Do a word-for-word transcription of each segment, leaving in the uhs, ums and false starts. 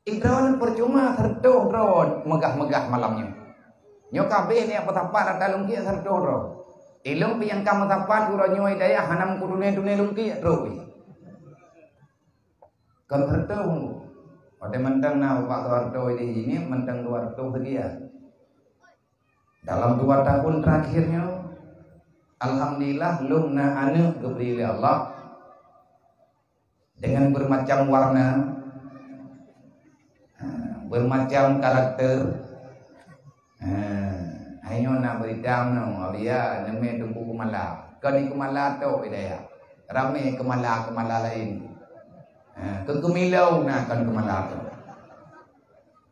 Droe percuma seureutoh droe meugah-meugah malam nyoe. Nyoe ka abéh neujak meusapat ata lôn kiek seureutoh droe. Ilôn pih nyang ka meusapat uroe nyoe hidayah hana meukutuné-tuné lôn kiek droe pih. Kon seureutoh. Watée mantong na Bapak Soeharto di sini mantong dua ratus sekian. Dalam dua tahun terakhir nyoe, alhamdulillah lôn na aneuëk geubri lé Allah. Dengan bermacam warna, ha, bermacam karakter. Ha, hai nyoe na berita meunoe, Abiya neumé Teungku Keumala. Kon di Keumala tok hidayah. Ramé Keumala-Keumala laén. Ha, keu Keumilong na kon Keumala tok.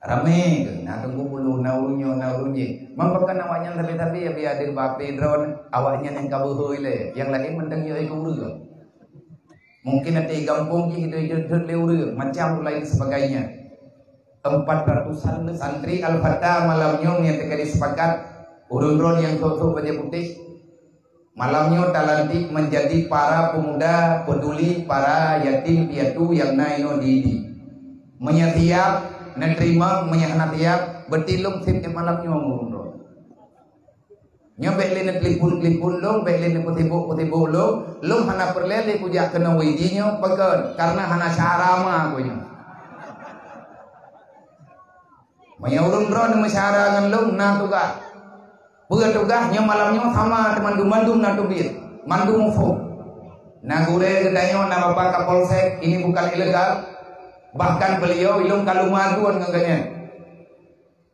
Ramé ke, na Teungku Puluh, na ureuëng nyoe, na ureuëng jéh. Mangka kan awaknyan sabe-sabe ya biadé bak P drone, awaknyan nyang ka beuhôi lé, nyang laén mantong yue keu ureuëng. Mungkin até gampông jih itu jeuet lé ureuëng, macam lain sebagainya. Empat ratusan santri Al-Fatah malam nyoe nyang teuka disepakat, ureuëng droe nyang sôk-sôk bajée putéh. Malam nyoe talantik menjadi para pemuda peduli para yatim piatu nyang na inoe di Idi. Meunyoe siab, neuterima, meunyoe hana siab, beutilông sép malam nyoe ureuëng droe. Nyoe bék lé neutelepon-telepon lôn, bék lé neupeusibok-peusibok lôn, lôn hana peureulée lé kujak keunoe Idi nyoe, pakon? Karena hana syara ma keu nyoe. Meunyoe ureuëng droe neumeusyara ngon lôn, na tugaih. Peue tugaih nyoe malam nyoe sama teumandum-mandum na teubiet, mandum muphom. Na gurée geutanyoe na Bapak Kapolsek, ini bukan ilegal. Bahkan beliau ilông ka lheueh meuaduen ngon gobnyan.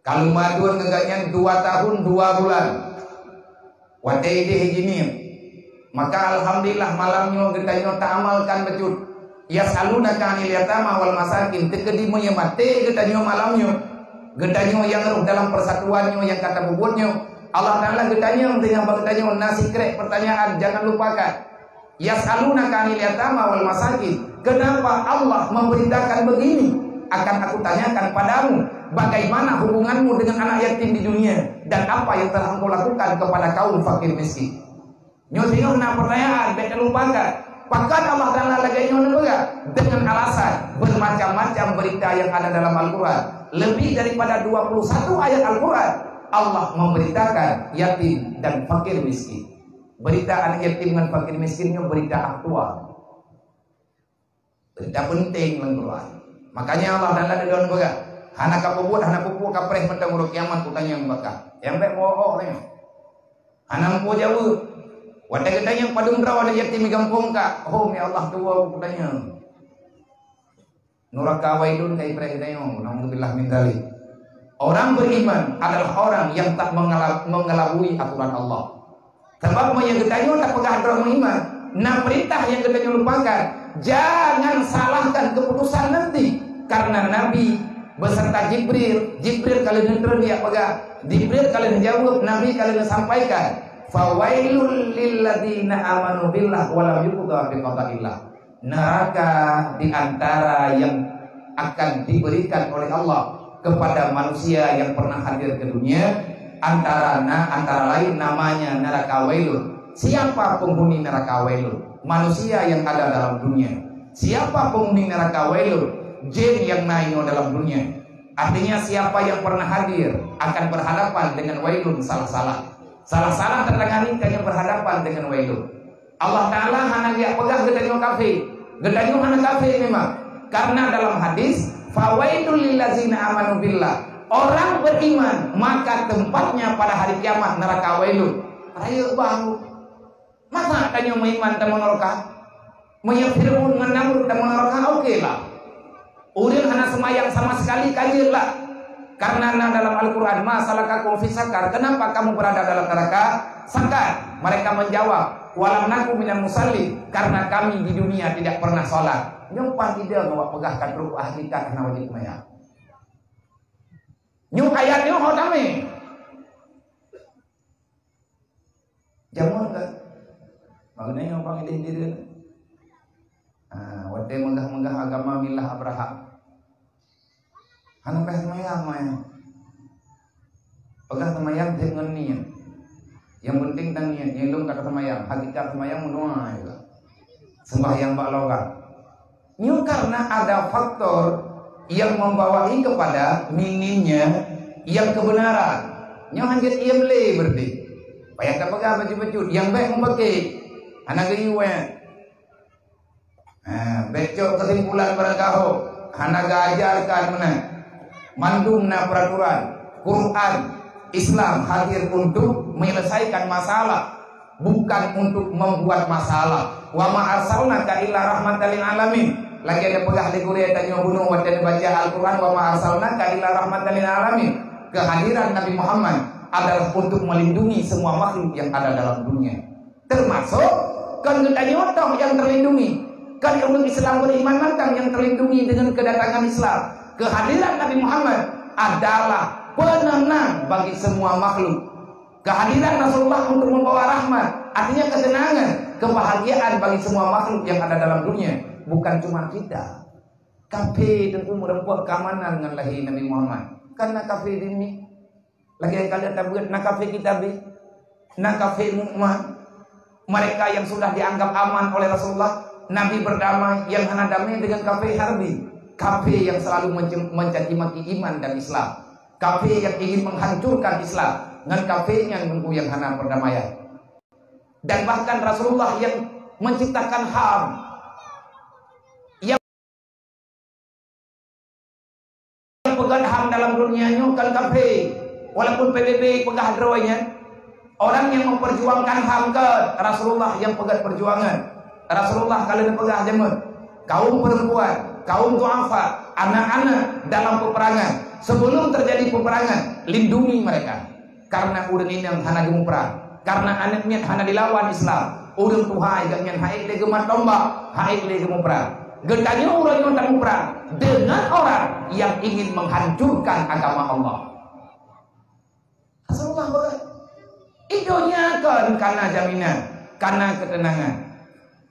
Ka lheueh meuaduen ngon gobnyan dua tahun dua bulan. Watée idéh jinih, maka alhamdulillah malam nyoe geutanyoe taamalkan bacut. Yas'alunaka 'anil yatama wal masakin, teukeudi meunyoe maté geutanyoe malam nyoe, geutanyoe nyang rôh dalam persatuan nyoe nyang ka tapeubuet nyoe, Allah Taala geutanyong teungoh bak geutanyoe na sikrek pertanyaan, jangan lupakan. Yas'alunaka 'anil yatama wal masakin. Kenapa Allah memberitakan begini? Akan Aku tanyakan padamu, bagaimana hubunganmu dengan anak yatim di dunia dan apa yang telah engkau lakukan kepada kaum fakir miskin. Nyoe singoh na pertanyaan bék talupakan. Pakon Allah Taala lagée nyoe neupeugah? Dengan alasan bermacam-macam berita yang ada dalam Al-Quran. Lebih daripada dua puluh satu ayat Al-Quran, Allah memberitakan yatim dan fakir miskin. Berita anak yatim ngon fakir miskin nyoe berita aktual. Berita penting lam Quran. Makanya Allah Taala di dalam peugah, hana kapeubuet, hana peubuet kapreh mantong uroe kiamat kutanyong bak kah. Nyang bék meu'oh-'oh nyoe. Hana muphom jaweueb. Watée geutanyong padum droe aneuk yatim di gampông kah, hom ya Allah tuwoe kutanyong. Nuraka wailun ka ibrah geutanyoe, naudzubillah min dzalik. Orang beriman adalah orang yang tak mengela-, mengelabui aturan Allah. Sabab meunyoe geutanyoe tapeugah droe meuiman, na peurintah nyang geutanyoe lupakan, jangan salahkan keputusan nanti. Karena Nabi beserta Jibril, Jibril ka lheueh neutreun jak peugah, Jibril ka lheueh neujaweueb, Nabi ka lheueh neusampaikan, "Fawailul lilladzina amanu billah wa lam yuqda biqadaillah." Neraka di antara yang akan diberikan oleh Allah kepada manusia yang pernah hadir ke dunia, antara na-, antara lain namanya neraka Wailun. Siapa penghuni neraka Wailun? Manusia yang ada dalam dunia. Siapa penghuni neraka Wailun? Jin yang na inoe dalam dunia. Artinya, siapa yang pernah hadir akan berhadapan dengan Wailun salah-salah. Salah-salah tatangani ka nyan berhadapan dengan Wailun. Allah Taala hana geujak peugah geutanyoe kafé. Geutanyoe hana kafé memang. Karena dalam hadis, "Fawailul lillazina amanu billah." Orang beriman, maka tempatnya pada hari kiamat neraka Wailun. Rayeuk bang. Masa tanyoe meuiman tamong neraka? Meunyoe Fir'aun ngon Namrud tamong neraka, oke lah. Ureuëng hana seumayang sama sekali ka jeuet lah. Karena na dalam Al-Quran, "Ma salakakum fi saqar?" Kenapa kamu berada dalam neraka Sakar? Mereka menjawab, "Walam naku minal musallin." Karena kami di dunia tidak pernah sholat. Nyoe paih idéh awak peugah ka trok ahli ka hana wajib seumayang. Nyoe ayat nyoe ho tamé. Jameun kan? Maknanya orang idéh-idéh. Ha, watée meugah-meugah agama milah Abraham. Hana payah seumayang, seumayang. Peugah seumayang jeuet ngon niet. Yang penting dan niet, nyelong kata seumayang, hakikat seumayang meudoa juga. Sembahyang bak lorang. Nyoe karena ada faktor Yang membawahi kepada minimnya yang kebenaran. Nyoe hana jeuet iem lé berarti. Payah tapeugah bacut-bacut, nyang bèk meupaké, hana geuyue. Ha, bèk cok kesimpulan barangkaho, hana geuajarkan meunan. Mandum na peraturan. Quran, Islam hadir untuk menyelesaikan masalah, bukan untuk membuat masalah. Wa ma arsalnaka illa rahmatan lil alamin. Lagèe neupeugah lé gurèe tanyoe bunoe watèe neubaca Al-Quran, "Wa ma arsalnaka illa rahmatan lil alamin." Kehadiran Nabi Muhammad adalah untuk melindungi semua makhluk yang ada dalam dunia. Termasuk kon geutanyoe toh nyang terlindungi. Kon ureueng Islam beriman mantong nyang terlindungi dengan kedatangan Islam. Kehadiran Nabi Muhammad adalah penenang bagi semua makhluk. Kehadiran Rasulullah untuk membawa rahmat, artinya ketenangan, kebahagiaan bagi semua makhluk yang ada dalam dunia, bukan cuma kita. Kafé teungku meureumpok keamanan ngon lahé Nabi Muhammad. Kan na kafé di mi. Lagèe ka lheueh tabeuet, na kafé Kitabé, na kafé Mu'mah. Mereka yang sudah dianggap aman oleh Rasulullah, Nabi berdamai, yang hana damai dengan kafé Harbi. Kafé yang selalu menca-, mencaci maki iman dan Islam. Kafé yang ingin menghancurkan Islam. Ngon kafé nyan teungku nyang hana perdamaian. Dan bahkan Rasulullah yang menciptakan HAM. Yang peugöt HAM dalam dunia nyoe kon kafé. Walaupun P B B peugah droe nyan, orang yang memperjuangkan HAM kon Rasulullah yang peugöt perjuangan. Rasulullah ka lheueh peugah jameun, kaum perempuan, kaum duafa, anak-anak dalam peperangan, sebelum terjadi peperangan, lindungi mereka. Karena ureueng inong hana geumuprang, karena aneuk miet hana dilawan Islam, ureueng tuha gobnyan han ék lé geumat tombak, han ék lé geumuprang. Geutanyoe uroe nyoe tamuprang dengan orang yang ingin menghancurkan agama Allah. Rasulullah beureueh. Di donya kon kana jaminan, kana ketenangan.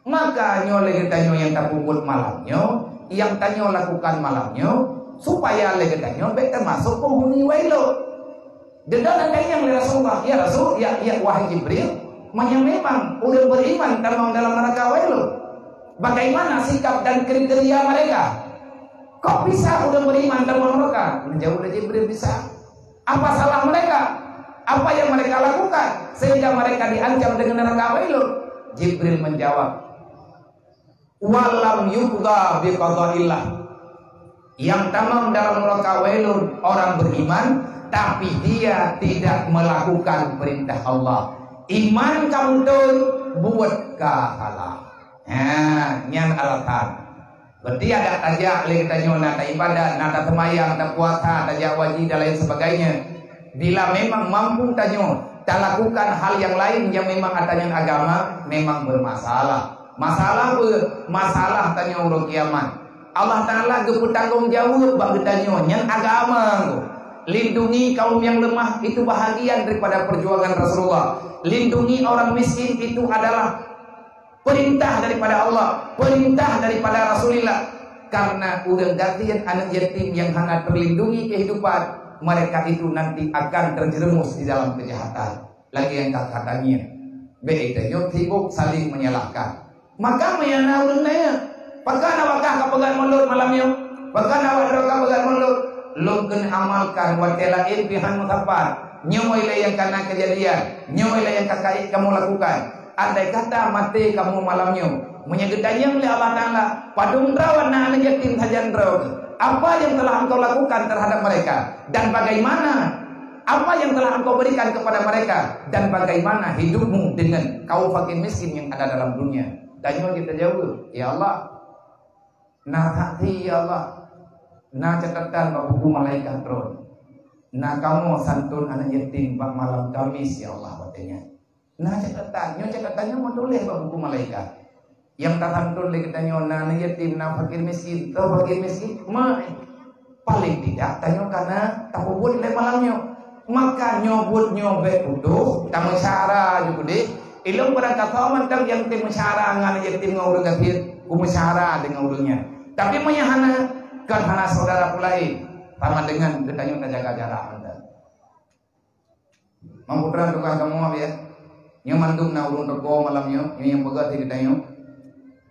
Maka nyoe lé geutanyoe nyang tapeubuet malam nyoe, nyang tanyoe lakukan malam nyoe, supaya lé geutanyoe bèk teumasuk penghuni wailun. Deungon tanyong lé Rasulullah, "Ya Rasul, ya, ya, wahai Jibril, meunyoe memang ureueng beriman tamong dalam neraka wailun, bagaimana sikap dan kriteria mereka? Kok bisa ureueng beriman tamong neraka?" Geujaweueb lé Jibril, "Bisa." Apa salah mereka? Apa yang mereka lakukan sehingga mereka diancam dengan neraka wailun? Jibril menjawab, "Walam yuqda biqadaillah." Yang tamong dalam neraka wailun orang beriman, tapi dia tidak melakukan perintah Allah. Iman ka beutôi, buet ka salah. Ha, nyan alasan. Berarti adak tajak lé geutanyoe na taibadat, na taseumayang, tapuasa, tajak haji dan lain sebagainya. Bila memang mampu tanyoe talakukan hal yang lain yang memang ata nyan agama, memang bermasalah. Masalah apa? Masalah tanyoe uroe kiamat. Allah Taala geupeutanggong jaweueb bak geutanyoe, nyan agama. Lindungi kaum yang lemah itu bahagian daripada perjuangan Rasulullah. Lindungi orang miskin itu adalah perintah daripada Allah, perintah daripada Rasulullah. Karena ureueng gasien, aneuk yatim yang hana terlindungi kehidupan, mereka itu nanti akan terjerumus di dalam kejahatan. Lagèe nyang ka katanyong, bèk tanyoe sibuk saling menyalahkan. Maka meunyo na ureueng nanya, "Pakon awak kah ka peugöt mulod malam nyoe? Pakon awak droe ka peugöt mulod?" Lôn keuneuk amalkan watèe laén pih han meusapat. Nyoe ilèe nyang ka na keujadian, nyoe ilèe nyang ka kayém kamoe lakukan. Andai kata maté kamoe malam nyoe, meunyo geutanyong lé Allah Taala, "Padum droe na aneuk yatim sajan droe? Apa yang telah engkau lakukan terhadap mereka? Dan bagaimana, apa yang telah engkau berikan kepada mereka? Dan bagaimana hidupmu dengan kaum fakir miskin yang ada dalam dunia?" Tanyoe jeuet tajaweueb, "Ya Allah, na saksi, ya Allah, na catatan bak buku malaikat Droe. Na kamoe santôn aneuk yatim bak malam Kamis, ya Allah, watèe nyan. Na catatan, nyoe catatan nyoe meutuléh bak buku malaikat. Nyang tasantôn lé geutanyoe na aneuk yatim, na fakir miskin, toh fakir miskin, ma-, paléng tidak tanyoe ka na tapeubuet lé malam nyoe. Maka nyoe buet nyoe bèk putôh, tameusyara ju keudéh. Ilôn barangkasoe mantong nyang teu meusyara ngon aneuk yatim ngon ureueng gasien, kumeusyara deungon ureueng nyan. Tapi meunyo hana, kon hana syedara peulaén, sama dengan geutanyoe tajaga jarak mantong." Mang putra tugaih kamoe, ya. Nyoe mandum na ureueng teuko malam nyoe, nyoe nyang peugah di geutanyoe.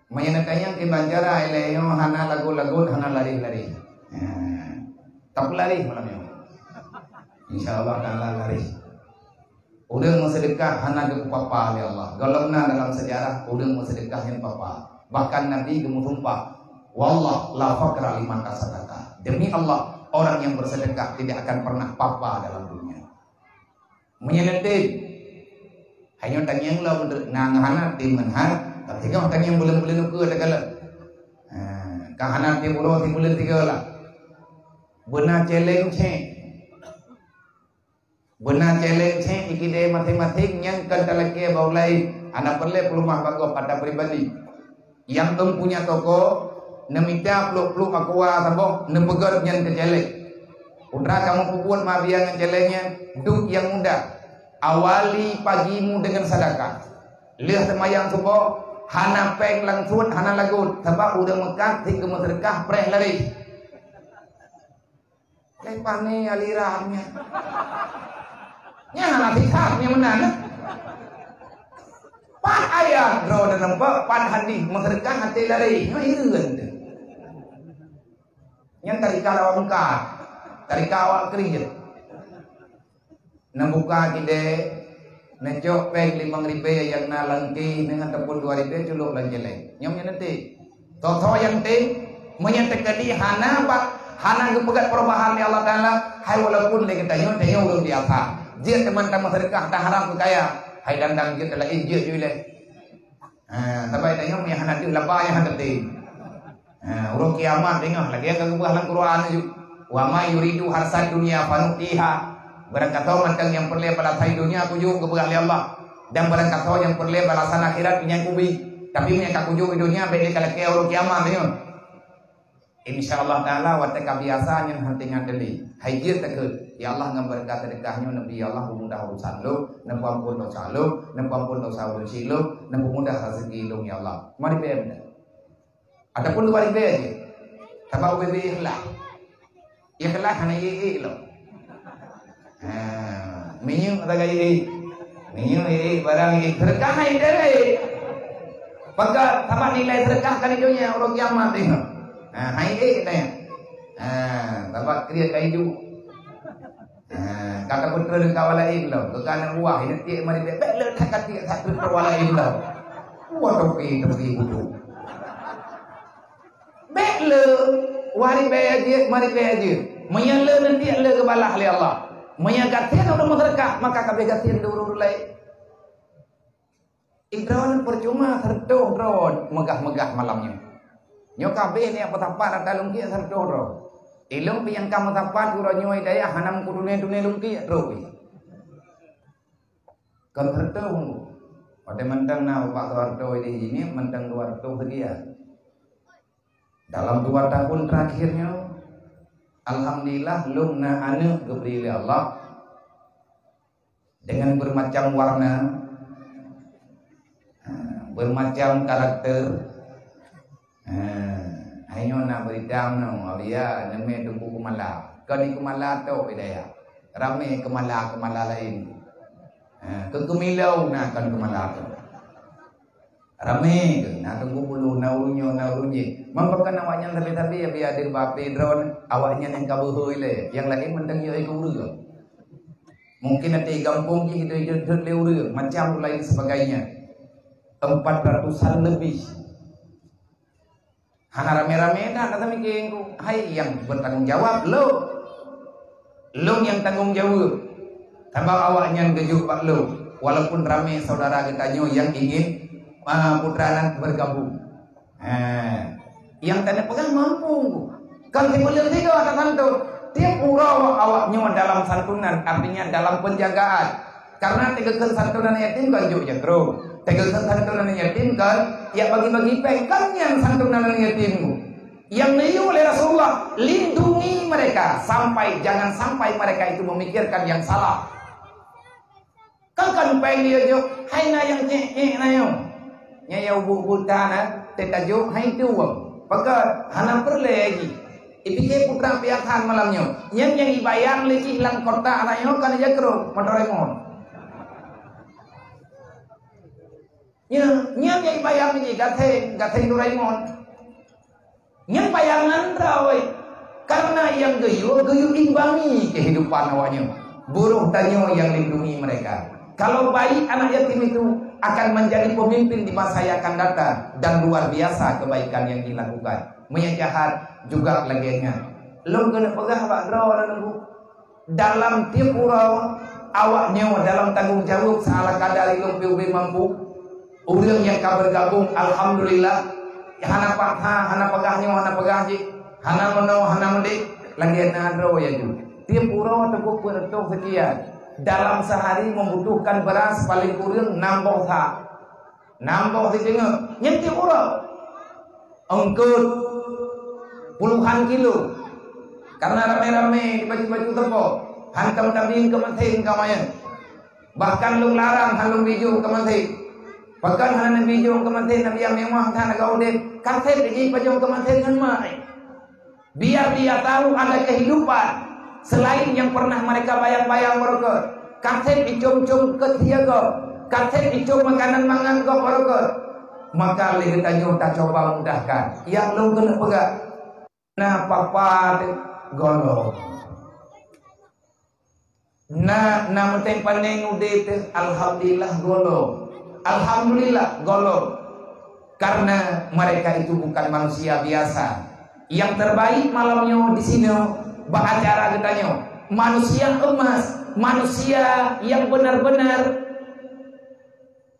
Meunyo neutanyong kiban cara ilèe nyoe hana lagot-lagot, hana lareh-lareh. Tapi laréh malam nyoe. Insya Allah taala laréh. Ureuëng meuseudeukah hana geupapa lé Allah. Gohlom na dalam seujarah ureuëng meuseudeukah nyang papa. Bahkan Nabi geumeusumpah, "Wallah la faqra liman tasaddaqa." Demi Allah, orang yang bersedekah tidak akan pernah papa dalam dunia. Meunyoe neutem, hai nyoe tangieng lom na hana tem meuhan, tapi nyoe tangieng buleuen-buleuen ukeue takalon. Ha, ka hana tem uroe sibuleuen tiga lah. Beuna celeng cek. Beuna celeng cek ikidée maséng-maséng nyang kon talakée bak ureuëng laén. Hana peureulée peuleumah bak gob ata pribadi. Nyang dong punya toko, neumita pluek-pluek aqua saboh, neupeugét nyan keu celeng. Putra kamoe peubuet mabiang ngon celeng nyan, duek nyang mudah. Awali pagimu dengan sedekah. Lheueh seumayang suboh, hana péng langsut, hana lagot, sabab ureuëng meukat sit keu meuseudeukah preh laréh. Lé pane aliran nyan. Nyan hana sisat nyan meunan. Pat ayah droe dan nampak, pat hadis meuseudeukah até laréh. Nyoe hireuen teuh. Nyan tarika awak meukat, tarika awak kriet. Neubuka kidée, neucok péng limong ribée nyang na lam keuh nyan ataupun dua ribée culok lam jeleng. Nyoe nyan neuti. Soe-soe nyang tem, meunyoe teukeudi hana bak, hana geupeugét perubahan lé Allah Taala, hai walaupun lé geutanyoe, tanyoe ureuëng biasa. Jeuet teuma tameuseudeukah, taharap keu kaya. Hai dandang jeuet laén jeuet ju ilée. Ha, sabai tanyoe meunyoe hana deuh laba nyang hana tem. Ha, uroe kiamat deungoe lagée nyang ka geupeugah lam Quran ju. "Wa may yuridu harsad dunya fanu'tiha." Barang kasoe mantong nyang peureulée balasan donya kujok geupeugah lé Allah. Dan barang kasoe nyang peureulée balasan akhirat nyan kubi. Tapi meunyoe ka kujok donya bék lé ka lakée uroe kiamat deungoe. Insya Allah Taala watée ka biasa nyan hana teuingat lé. Hai jeuet takheun, "Ya Allah, ngon beureukat seudeukah nyoe neubi ya Allah peumudah urusan lôn, neupeuampon dosa lôn, neupeuampon dosa ureuëng syik lôn, neupeumudah rezeki lôn ya Allah." Mari bée meunan. Ataupun dua ribée jih. Sabab ubé-bé ikhlas. Ikhlas hana iék-iék lom. Ha, minyeuk sagai iék. Minyeuk iék, barang iék. Seudeukah hai deret. Peugah sabab nilai seudeukah kali donya uroe kiamat teuh. Ha, hai iék tanya. Ha, sabab kriet kai ju. Ha, ka tapeutrön keu awak laén lom, keu aneuk buah, ini tiek mari bek, bek le that ka tiek that trön keu awak laén lom. Wah, topi, topi bodoh. Bek le, wari bek aja, mari bek aja. Meunyoe le nanti le geubalah lé Allah. Meunyoe gasien ureuëng meuseudeukah, maka ka abéh gasien lé ureuëng laén. Idroe percuma seureutoh droe meugah-meugah malam nyoe. Nyoe ka abéh nyan peusapat ata lungkiek seureutoh droe. Ilong pih nyang ka meusapat uroe nyoe dayah hana meukutuné-tuné lungkiek droe pih. Kon seureutoh. Watée mantong na Bapak Soeharto di sini mantong dua ratus sekian. Dalam dua tahun terakhir nyoe, alhamdulillah lôn na aneuk geubri lé Allah. Dengan bermacam warna, ha, bermacam karakter. Ha, hai nyoe na berita meunoe, Alia, neumé Teungku Keumala. Kon di Keumala tok Hidayah. Ramé keumala-keumala laén. Ha, keu Keumilong na kon Keumala tok. Ramé keuh, na Teungku Puluh, na ureuëng nyoe, na ureuëng jéh. Meunyoe kon awaknyan sabe-sabe, ya, biar di bak P drone, awaknyan nyang ka beuhôi lé, nyang laén mantong yue keu ureuëng. Mungkin até gampông jih itu jeuet lé ureuëng, macam lain sebagainya. Empat ratusan lebih. Hana ramé-ramé dah kata mikir, hai yang bertanggung jawab, lo. Lôn nyang tanggong jaweueb, sabab awaknyan geujok bak lôn, walaupun ramé syedara geutanyoe nyang ingin, a, putra nyan bergabung. Ha, nyang tanyoe peugah mampu. Kan sibuleuen sigoe tasantun. Tiep uroe awaknyoe dalam santunan, artinya dalam penjagaan. Karena teugeukeun santunan yatim kan jok jakrong. Teugeukeun santunan yatim kan, ya bagi-bagi péng. Kan nyan santunan yatim. Nyang neuyue lé Rasulullah, lindungi mereka sampai jangan sampai mereka itu memikirkan yang salah. Kan kan péng dia jok, hai na nyang cek-cek na nyoe. Nyang ya ubuk buta na, teutajok hai tuwong. Pakat hana peureulée jih. Ipike putra piasan malam nyoe. Nyang nyang ibayang lé jih lam kotak na nyoe kan jakrong, motor remon. Nyan, nyan nyang ibayang lé jih gaseng, gaseng Doraemon. Nyan bayangan droe. Karena nyang geuyue, geuyue imbangi kehidupan awaknyoe. Buroh tanyoe nyang lindungi mereka. Kalau baik anak yatim itu akan menjadi pemimpin di masa yang akan datang dan luar biasa kebaikan yang dilakukan. Meunyo jahat juga lagée nyan. Lôn keuneuk peugah bak droe lôn, dalam tiep uroe awaknyoe dalam tanggong jaweueb seala kadar ilôn piôh mampu. Ureuëng nyang ka bergabung, alhamdulillah. Hana paksa, hana peugah nyoe, hana peugah jih, hana meunoe, hana meudeh, lagée na droe laju. Tiep uroe teupeu peuet reutôh seukian. Dalam sehari membutuhkan beras paling kurang enam boh sak. Enam boh siteungoh. Nyan tiep uroe. Eungkot puluhan kilo. Karena ramé-ramé di baju-baju teupok, hantom tabieng keu maséng ka manyang. Bahkan lôn larang han lôn bijôh keu maséng. Pakon hana neubijôh keu maséng, neubiang mewah, hana geuh udeb, ka sép jih pajôh keu maséng ngon mai. Biar dia tahu ada kehidupan selain yang pernah mereka bayang-bayang barokot. Ka sép icôm-côm keu sie gob, ka sép icôm makanan mangan gob barokot. Maka lé geutanyoe tacoba mudahkan. Nyang lôn keuneuk peugah, na papa teuh gohlom. Na, na meunteng paneng udeb teuh, alhamdulillah gohlom. Alhamdulillah gohlom. Karena mereka itu bukan manusia biasa. Yang terbaik malam nyoe di sinoe bak acara geutanyoe. Manusia emas, manusia yang benar-benar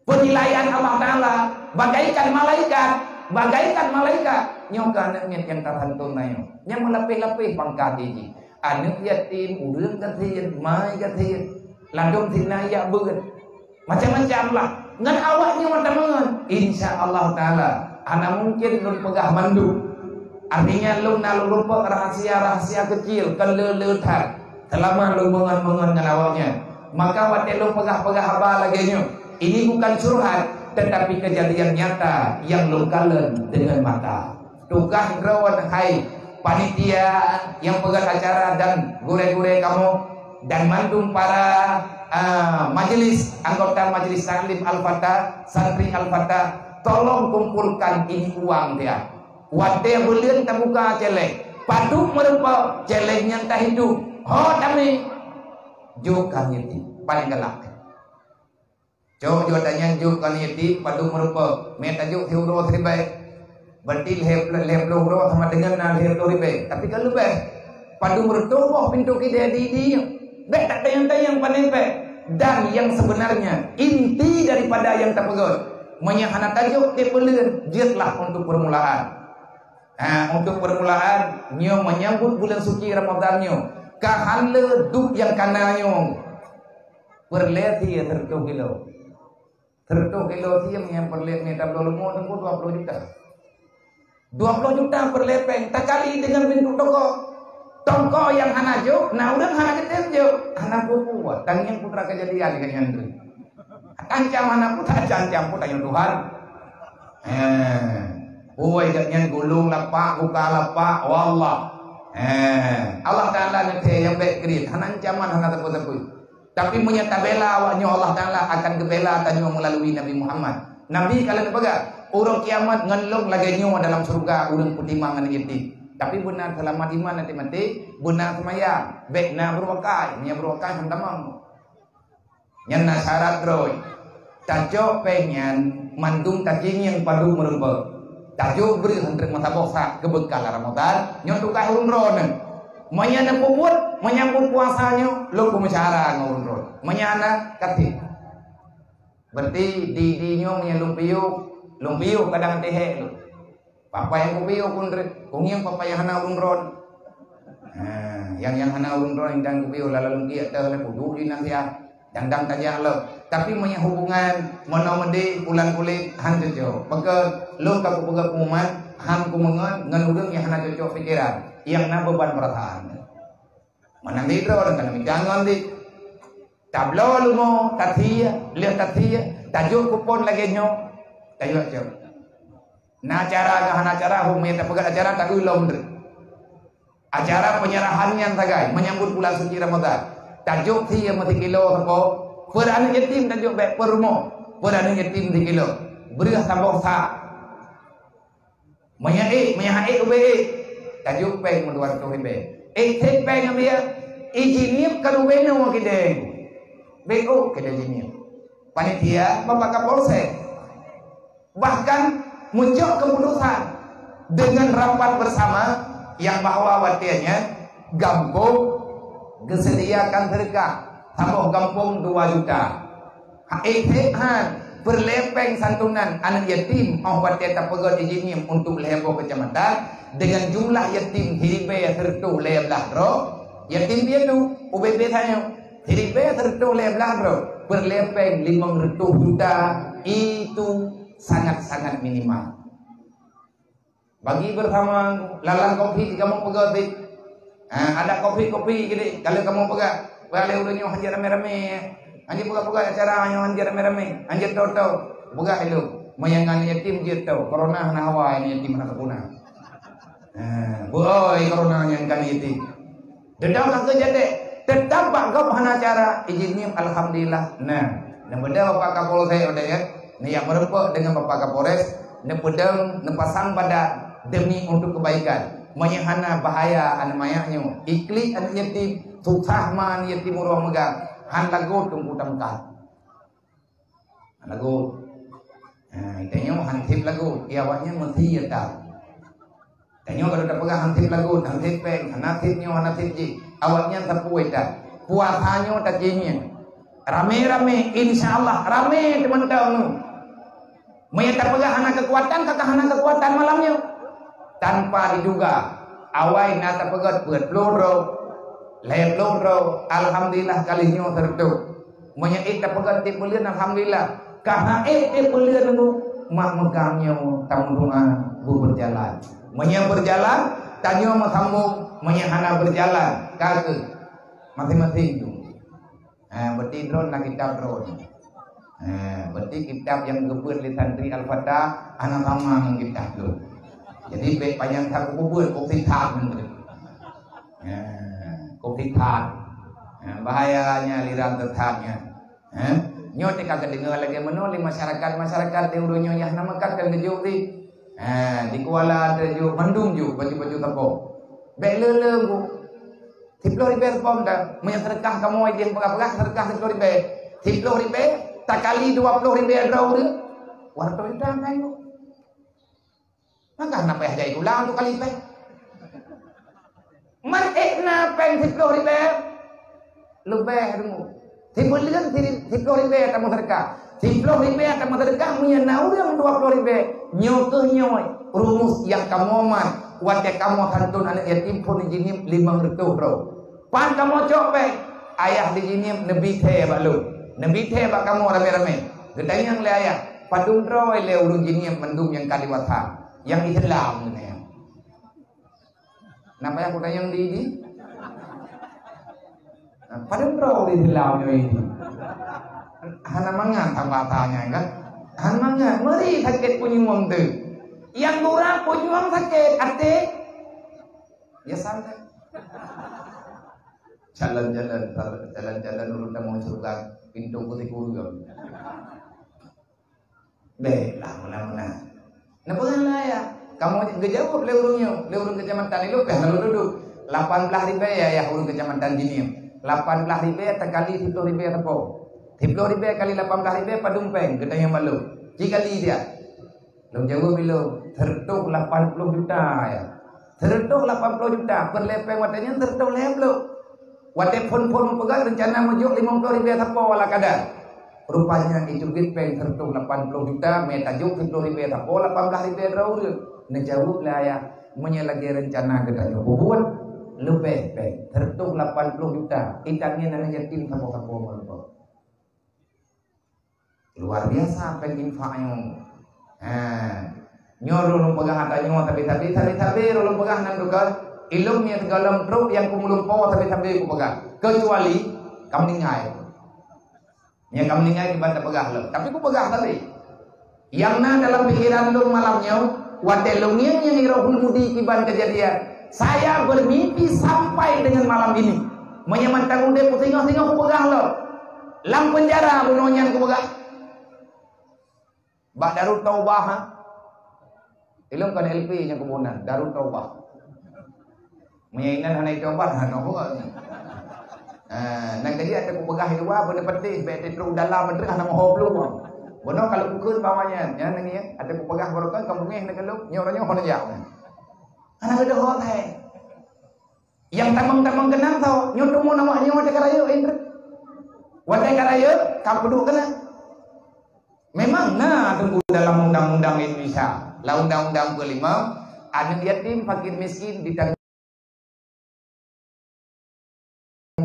penilaian Allah Ta'ala bagaikan malaikat, bagaikan malaikat. Nyoe keuh aneuk miet nyang tasantun na nyoe. Nyang meulapéh-lapéh pangkat jih. Aneuk yatim, ureuëng gasien, mai gasien, ladôm sinan jak beuet. Macam-macam lah. Ngon awak nyoe mata mangat. Insya Allah Ta'ala, hana mungkin lôn peugah mandum. Artinya lôn na lôn rumpok rahasia-rahasia kecil, keu le-le that. Selama lôn meungon-meungon ngon awaknyan, maka watée lôn peugah-peugah haba lagée nyoe, ini bukan curhat, tetapi kejadian nyata yang lôn kalon dengan mata. Tugaih droe hai panitia nyang peugét acara dan gurée-gurée kamoe dan mandum para, ah, majelis, anggota Majelis Taklim Al-Fatah, santri Al-Fatah, tolong kumpulkan ini uang dia. Watée buleuen tabuka céléng, padub meurumpok céléng nyang tahitung. Ho tamé, jok keu yatim, paléng galak. Cok jok tanyan jok keu yatim, padub meurumpok. Mé tajok siuroe siribée. Berarti lhée, lhée ploh uroe sama dengan na lhée ploh ribée. Tapi ka leubeh. Padub meurumpok boh pintoe keudée di, di nyoe. Bék tatanyong-tanyong pané bék. Dan yang sebenarnya, inti daripada nyang tapeugét, meunyoe hana tajok tiep buleuen, jeuetlah untuk permulaan. Ha, untuk permulaan, nyoe menyambut bulan suci Ramadan nyoe, ka han le duek nyang kana nyoe. Peureulée sie seureutôh kilo. Seureutôh kilo sie meunyoe peureulée mita bloe leumo teungku dua puluh juta. Dua puluh juta peureulée péng, takali deungon pintoe toko. Toko nyang hana jok, na ureuëng hana geutem jok. Hana peue-peue, tangieng putra kejadian deungon nyan tu. Ancam hana peue, ancam peue tanyoe Tuhan. Eh, puai geuh nyan gulong lapak, buka lapak, wallah. Eh, Allah Ta'ala neutée nyang bék kriet, hana ancaman, hana sapeue-sapeue. Tapi meunyoe tabela awak nyoe, Allah Ta'ala akan geubela tanyoe meulalu Nabi Muhammad. Nabi ka lheueh peugah, "Uroe kiamat ngon lôn lagée nyoe dalam syeuruga ureuëng peutimang aneuk yatim." Tapi beuna seulamat iman até maté, beuna seumayang, bék na beureuakai, meunyoe beureuakai han tamong. Nyan na syarat droe. Tacok péng nyan mandum tacingieng padub meurumpok. Tajok breueh han treuk meusaboh sak keu beukal Ramadan, nyoe tugaih ureuëng droeneuh. Meunyoe neupeubuet menyambut puasa nyoe, lôn peumeusyara ngon ureuëng droe. Meunyoe hana, ka sép. Berarti di, di nyoe meunyoe lôn piôh, lôn piôh kadang teuhek lôn. Papa nyang kupiôh pun re-, kungieng papa nyang hana ureuëng droe. Ha, nyang, nyang hana ureuëng droe indang kupiôh lala lungkiek teuh lé kudu di nasiah. Dang-dang tajak lom. Tapi meunyoe hubungan meunoe meudeh, pulan kulét, han cocok. Maka lôn ka kupeugah pengumuman, han kumeungon ngon ureuëng nyang hana cocok pikeran, nyang na beuban peurasaan. Meunan di droe dan kana mita ngon di. Tabloe leumo, tasie, lheueh tasie, tajok kupon lagée nyoe. Tajok cok. Na acara ngon hana acara, hom nyang tapeugét acara taeu lom deh. Acara penyerahan nyan sagai menyambut bulan suci Ramadan. Tajok sie meusikilo sapo, peuet aneuk yatim tajok bék peurumoh, peuet aneuk yatim sikilo. Breueh saboh sak. Meunyoe ék, meunyoe han ék ubé ék. Tajok péng meudua reutôh ribèe. Eh, thép péng ngon biaya. Ijiniep ka leubeh noe kideng. Beuh, kideng jiniep. Panitia, Bapak Kapolsek. Bahkan muncul keputusan dengan rapat bersama yang bahwa watèe nyan gampông geuseudiakan seudeukah saboh gampông dua juta. Ha, eh, eh, han, peureulèe péng santunan aneuk yatim, óh watèe tapeugöt ijiniep untuk lhèe boh keucamatan, dengan jumlah yatim siribèe seureutôh lhèe blah droe, yatim piatu, ubé-bé tanyoe, siribèe seureutôh lhèe blah droe, peureulèe péng limöng reutôh juta, itu sangat-sangat minimal. Bagi bersama, lalang kopi di kamoe peugah teuh. Ha, ada kopi-kopi jadi kalau kamoe peugah, peugah lé ureueng nyoe hanjeuet ramé-ramé. Hanjeuet peugah-peugah acara nyoe hanjeuet ramé-ramé. Hanjeuet tho-tho. Peugah ilôn. Meunyo ngon yatim jeuet tho. Corona hana hawa, yatim hana sempurna. Ha, bu oi corona nyang kan yatim. Teutap ka keu jadek, teutap bak gob hana cara, ijiniep alhamdulillah. Nah, neupeudong Bapak Kapolsek watèe nyan, neujak meureumpok deungon Bapak Kapolres, neupeudong, neupasang badan demi untuk kebaikan. Meunyo hana bahaya aneuk manyak nyoe, iklik aneuk yatim, susah ma aneuk yatim ureueng meugah, han lagot teungku tameukat. Lagu. Ha, tanyoe han thép lagu, ya awaknyan meusi ya ta. Tanyoe kalau tapeugah han thép lagu, han thép péng, hana thép nyoe, hana thép jih. Awaknyan sapeue ta. Puasa nyoe tacinyin. Ramé-ramé, insya Allah ramé teumantong. Meunyo tapeugah hana keukuatan, ka hana keukuatan malam nyoe. Tanpa diduga, awai na tapeugöt peuet ploh droe, lhèe ploh droe, alhamdulillah kali nyoe seureutôh. Meunyo ék tapeugöt tiep buleuen, alhamdulillah. Ka han ék tiep buleuen nunggu, mak meugam nyoe tameudoa beubeurjalan. Meunyo beurjalan, tanyoe meusambông, meunyo hana beurjalan, ka keuh maséng-maséng tu. Ha, berarti droe na kitab droe. Ha, berarti kitab nyang geubeuet lé santri Al-Fatah hana sama ngon kitab tu. Jadi bèk panyang that geubeuet, kok sithat ngon tu. Ha, kok sithat. Ha, bahayanya aliran sesat nyan. Ha? Nyoe teuka geudeungoe lagèe meunoe lé masyarakat-masyarakat di ureueng nyoe nyang na meukat kan geujok di. Ha, di Kuala teuh jok mandum jok baju-baju teupông. Bèk le-le bu. Siploh ribèe seupông dah. Meunyo seudeukah kamoe idéh peugah-peugah seudeukah siploh ribèe. Siploh ribèe takali dua ploh ribèe droe ureueng. Dua reutôh juta kayu. Maka hana payah jai tulang tu kali péng. Man ék na péng siploh ribèe. Leubeh rumus. Sibuleuen siploh ribèe tameuseudekah. Siploh ribèe tameuseudekah meunyo na ureueng dua ploh ribèe. Nyoe keuh nyoe rumus nyang kamoe mat watèe kamoe santun aneuk yatim phon jiniep limong reutôh droe. Pan kamoe cok péng, ayah di jiniep neubi thèe bak lôn. Neubi thèe bak kamoe ramé-ramé. Geutanyong lé ayah, padum droe lé ureueng jiniep mandum nyang ka dewasa, nyang Islam nyan. Na payah kutanyong di, di? Padum droe di Islam nyoe di? Hana mangat tambah tanya kan? Hana mangat, meuri sakét punyueng tu. Nyang gura punyueng sakét, até ya santai. Jalan-jalan, jalan-jalan ureueng tamong syeuruga, pintoe putih kureueng. Bèk lah meunan-meunan. Neupeugah lé ayah, kamoe geujaweueb lé ureueng nyoe, lé ureueng keucamatan ilôn pih lalu dudoe. Lapan blah ribèe ayah ureueng keucamatan jiniep. Lapan blah ribèe takali siploh ribèe teupông. Siploh ribèe kali lapan blah ribèe padum péng, geutanyong bak lôn. Ci kali dia. Lôn jaweueb ilôn, seureutôh lapan ploh juta, ya. Seureutôh lapan ploh juta, peureulèe péng watèe nyan seureutôh lhèe ploh. Watèe phon-phon meupeugah reuncana meujok limong ploh ribèe sapo ala kadar. Rupanya icubit péng seureutôh lapan ploh juta, mé tajok siploh ribèe sapo, lapan blah ribèe droe ureueng. Neujaweueb lé ayah, meunyoe lagèe reuncana geutanyoe peubuet, leubeh péng seureutôh lapan ploh juta, itangieng aneuk yatim sapo-sapo meureumpok. Luar biasa péng infak nyoe. Ha. Nyoe lôn peugah ata nyoe tabi-tabi, tabi-tabi lôn peugah nan duka. Ilôn nyang teugohlom trok nyang kumeulumpo tabi-tabi kupeugah. Kecuali ka meuninggai. Nyang ka meuninggai kiban tapeugah lom. Tapi kupeugah tadi. Nyang na dalam pikiran lôn malam nyoe, watèe lôn ngieng nyang Irohul Mudi kiban keujadian, saya bermimpi sampai dengan malam ini. Meunyoe mantong udép kusingoh-singoh kupeugah lom. Lam penjara bunoe nyan kupeugah. Bak Darut Taubah, ha? Ilôn kon L P nyang kubunan, Darut Taubah. Meunyo inan hana itobat, hana ho. Ah, nyan keuh jih ata kupeugah di luwa, beuna peudeh, bèk teutrok dalam, beuna hana moho plueng. Bunoe kalau kukheun bak awaknyan, nyan nyan, ata kupeugah baroekon, ka beungèh na keunoe, nyoe uroe nyoe hana jak. Hana geudoh ho thèe. Nyang tamong-tamong keunong tho, nyoe teuma awaknyoe watèe ka rayeuk, indri. Watèe ka rayeuk, ka peuduek keunan. Memang na teungku dalam undang-undang Indonesia, lam undang-undang kelima, aneuk yatim, fakir miskin ditanggung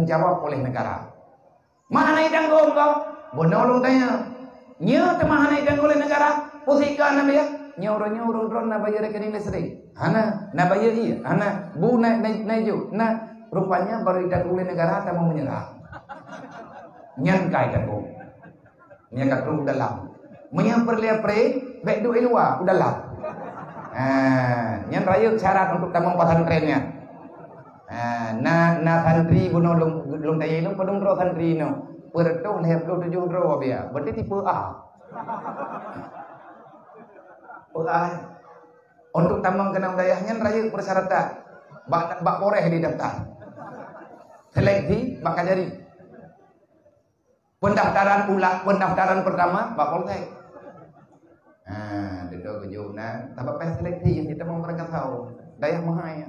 jawab oleh negara. Ma hana itanggong kah? Bunoe lôn tanya. Nyoe teuma hana itanggong oleh negara, peue sikon na bayeue? Nyoe uroe nyoe ureueng droen na bayeue rekening listrik? Hana. Na bayeue ie? Hana. Bu na, na, na ijo? Na. Rupanya baru itanggong oleh negara, tamong meunyeurah. Nyan ka itanggong. Nyan ka troh u dalam. Meunyo peureulèe pre, bèk duek i luwa, u dalam. Ha, nyan rayeuk syarat untuk tamong pesantren nyan. Ha, na, na santri bunoe lôn, lôn tanyong lôn padum droe santri nyoe. Peureutôh lhèe ploh tujoh droe biasa. Berarti tipe A. Tipe A. Untuk tamong keunan dayah nyan rayeuk persyaratan. Bak, bak Polres didaftar. Seleksi bak Kajari. Pendaftaran ula, pendaftaran pertama bak Polsek. Ha, dudoe geujok na, tapi pas seleksi nyang kita mau berangkat tahu. Dayah meuhai.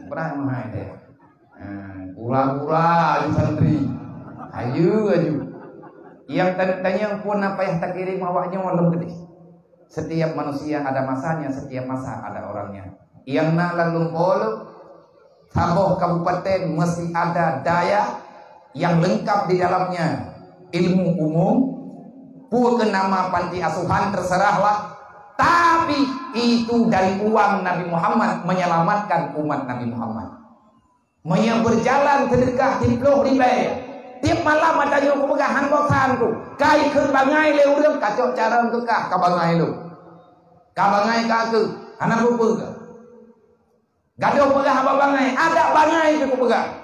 Berai meuhai deh. Ha, gura-gura aju santri. Ayu aju. Nyang tanya, tanya pun apa yang tak kirim awak nyoe lom gede. Setiap manusia ada masanya, setiap masa ada orangnya. Nyang na lam lumpoe saboh kabupaten mesti ada dayah yang lengkap di dalamnya, ilmu umum, peue keu nama panti asuhan terserahlah, tapi itu dari uang Nabi Muhammad menyelamatkan umat Nabi Muhammad. Meunyoe beujalan seudeukah siplôh ribèe, tiep malam ata nyoe kupeugah han bosan ku, ka ikheun bangai lé ureueng, kacok carông keu kah ka bangai lôn. Ka bangai ka keuh, hana peue-peue kah. Gadôh peugah haba bangai, adak bangai keuh kupeugah.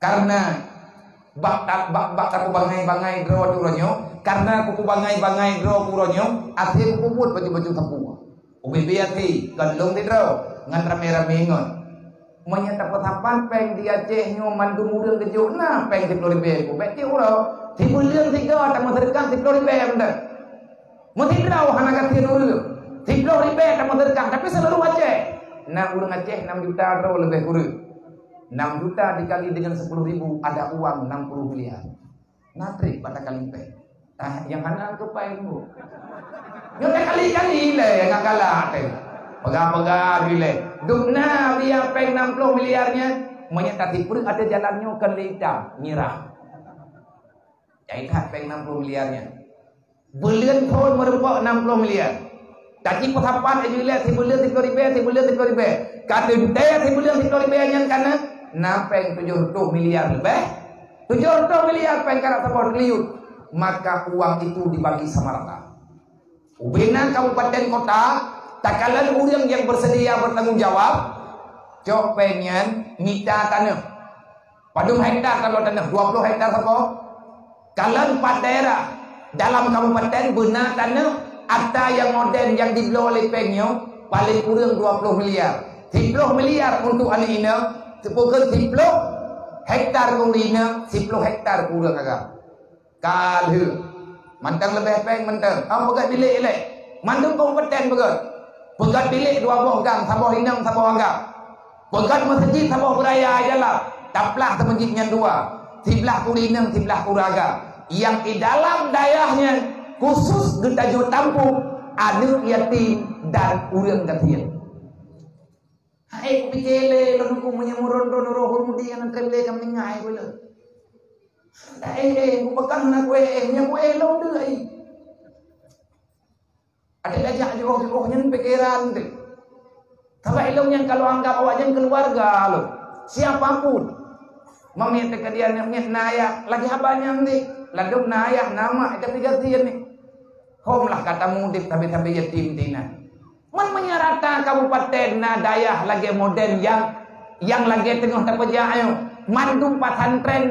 Karena bak, bak, bak taku bangai-bangai droe uroe nyoe, karena kuku bangai-bangai droe uroe nyoe, até kuku buet baju-baju sapu. Ubé-bé até, kon lôn sidroe, ngon ramé-ramé ngon. Meunyoe tapeusapat péng di Aceh nyoe mandum ureueng geujok na péng siplôh ribèe, kubèk cit uroe. Sibuleuen sigoe tameuseudeukah siplôh ribèe mantong. Meusidroe hana gasien ureueng. Siplôh ribèe tameuseudeukah, tapi seluruh Aceh. Na ureueng Aceh nam juta droe leubeh kureueng. Nam juta dikali dengan sepuluh ribu, ada uang enam puluh miliar. Na trép bak takali péng. Ah, nyang hana keupai nyoe. Nyoe takali-kali lé nyang galak teuh. Peugah-peugah jih lé. Dum na biaya péng enam puluh miliar nyan, meunyoe tatipeue ateueh jalan nyoe kon lé itam, mirah. Jai that péng enam puluh miliar nyan. Buleuen phôn meurumpok enam puluh miliar. Taji peusapat laju ilèe sibuleuen siplôh ribèe, sibuleuen siplôh ribèe. Ka teuntèe sibuleuen siplôh ribèe nyan ka na, na péng tujoh reutôh miliar leubeh. Tujoh reutôh miliar péng karab saboh triliun. Maka uang itu dibagi sama rata. Ubé na kabupaten kota, takalon ureueng nyang bersedia bertanggung jawab, cok péng nyan mita tanoh. Padum hektar kalau tanoh? Dua puluh hektar saboh? Kalon pat daerah dalam kabupaten beuna tanoh ata nyang modern nyang dibloe lé péng nyoe paléng kureueng dua puluh miliar. Siplôh miliar untuk aneuk inong, siplôh hektar keu ureueng inong, siplôh hektar keu ureueng agam. Ka lheueh. Mantong leubeh péng mantong. Am peugöt bilék ilèe. Mandum kabupaten peugöt. Peugöt bilék dua boh gang, saboh inong, saboh agam. Peugöt meuseujid saboh beuraya i dalam. Taplah meuseujid nyan dua. Siblah keu ureueng inong, siblah keu ureueng agam. Nyang di dalam dayah nyan khusus geutanyoe tampông aneuk yatim dan ureueng gasien. Hai, kupike lé lôn huköm meunyoe meuron droeneuh roh ureueng mudi nyang keu lé ka meuninggai ulôn. Eh, eh, kupeugah na kueh, eh, nyan kueh lôn deuh ai. Ada gajak jiôh-jiôh nyan pikeran teuh. Sabab ilôn nyan kalau anggap awak nyan keluarga lôn. Siapa pun. Mamiet teuka dia nyan miet na ayah, lagi haba nyan deh. Ladôm na ayah, na mak, tapi gasien nyan. Hom lah ka tamudép sabe-sabe yatim sinan. Man meunyoe rata kabupaten na dayah lagèe modern nyang, nyang lagèe teungoh tapeujak nyoe, mandum pesantren